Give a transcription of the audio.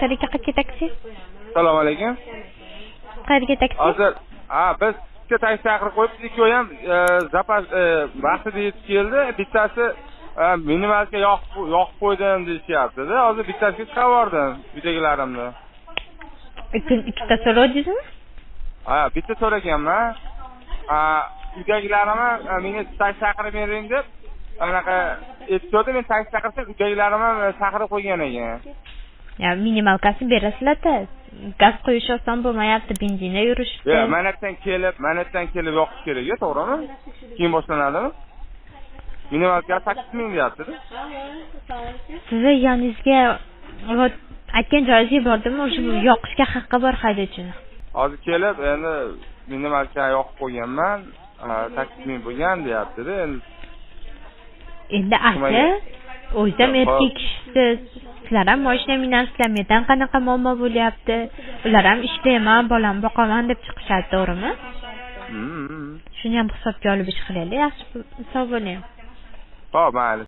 Asal aka, qayerga taksi? Assalomu alaykum. Qayerga taksi? Hozir biz bitta taksi chaqirib qo'yibmiz, ikkovi ham zapas vaqtida yetib keldi. Bittasi minimalga yoqib qo'ydim deyishyapti-da. Hozir bittasiga chiqarib yubordim uydagilarimni. Ikkita so'radingizmi? Ha, bitta so'raganman. Uydagilarimni menga taksi chaqirib bering deb anaqa aytishdi. Men taksi chaqirsam uydagilarimni chaqirib qo'ygan ekan. Ya minimalkasini berasizlar-da. Gaz qo'yish oson bo'lmayapti, benzinda yurishibdi. Yo'q, manatdan kelib yoqish kerak, to'g'rimi? Keyin boshlanadimi? Minimalka 8 000 deyapti-da. Sizni yoningizga aytgan joyingizga bordimmi, o'sha yoqishga haqqi bor haydovchini. Hozir kelib, endi minimalka yoqib qo'yganman, 8 000 bo'lgan deyapti-da. Endi aka, o'zi ham erkak kishisiz. Sizlar ham mashina minasizlar, mendan qanaqa muammo bo'lyapti? Ular ham ishlayman, bolamni boqaman deb chiqishadi, to'g'rimi? Shuni ham hisobga olib ish qilaylik. Yaxshi, sog' bo'ling. Xo'p, mayli.